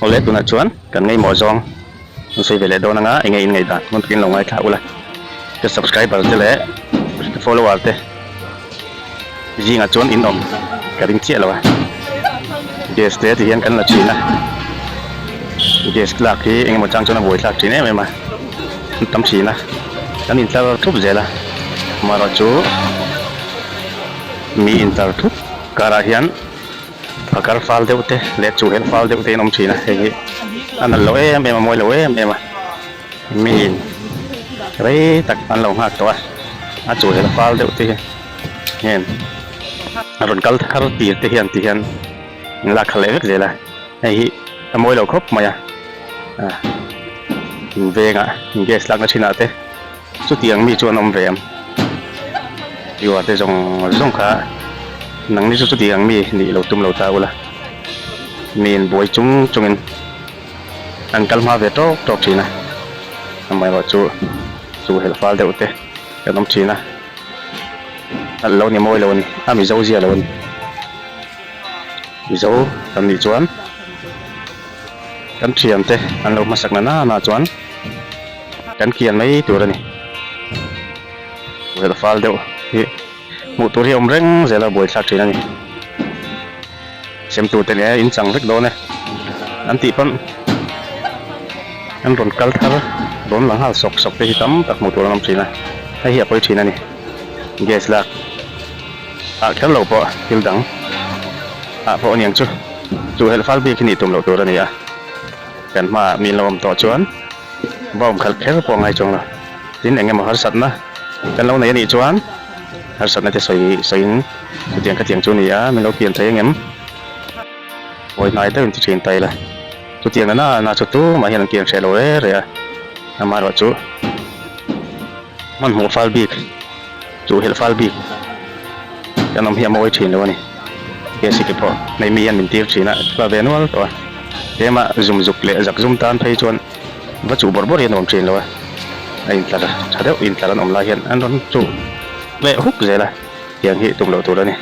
Awle tunah chuan kan ngaihmawh zawng an sawi ve leh dawn anga enge in ngaihdan hmun takin lo ngaithla ula ka subscriber te leh ka follower te zingah chuan in awm ka ring chiah lo a gas te ti hian kan la thin a gas lak hi engemaw chang chuan a buaithlak thin em em a an tam thin a kan intlar thup zel a amaherawhchu mi intlar thup karah hian. Phakar fal deuh te leh chuhhelh fal deuh te in awm thin a, hei hi a nalh lo em em a, mawi lo em em a, miin rei tak an lo nghak tawh a, a chuhhelh fal deuh te hi hian a rawn kal thar tir te hian ti hian an lak khalh leh vek zel a, hei hi a mawi lo khawp mai a, in vengah gas lakna thinah te. Chutiang mi chu an awm ve ang. Viewer te zawng zawng kha nangni chu chutiang mi nih lo tum lo ta ula. Miin buai chung chungin an kal hma ve tawk tawk thin a. Amaherawhchu chu helh fal deuh te kan awm thin a. A lo ni mawi lo a ni, a mizo zia lo a ni. Mizo kan nih chuan kan thiante an lo hmasak na nana chuan. Kan kian mai tur a ni. Velh fal deuh hi hmuh tur hi a awm reng zel a buaithlak thin a ni. Sem tur te leh in chang vek dawn e an tih pawn an rawn kal thar rawn la nghal sawk sawk te hi tam tak hmuh tur an awm thin a, hei hi a pawi thin a ni. Gas lak ah kher lo pawh thil dang ah pawh a niang chu chu helh fal bik hi nih tum loh tur a ni a, kan hmaah mi an lo awm tawh chuan. Va awm khalh kher pawh a ngai chuang lo. Tin, eng emaw harsatna kan lo nei a nih chuan harsatna te sawi sawiin chutiang khatiang chu a ni a, min lo kian thei angem? Hawi hnai deuhin ti thin ta ila. Chutiang na na chu tumah hian an kian hreh lo re re a, amaherawhchu hmanhmawh fal bik, chuhhelh fal bik kan awm hi a mawi thin lo a ni. Kc te pawh hmei mi hian min tir thin a, ka ve nual tawh a, tlema zum zuk leh zak zum tan phei chuan va chuh bawrh bawrh hi a nuam thin lo a, a intlar tha deuh intlar an awm lai hian an rawn chuh leh huk zel a, tiang hi tum loh tur a ni.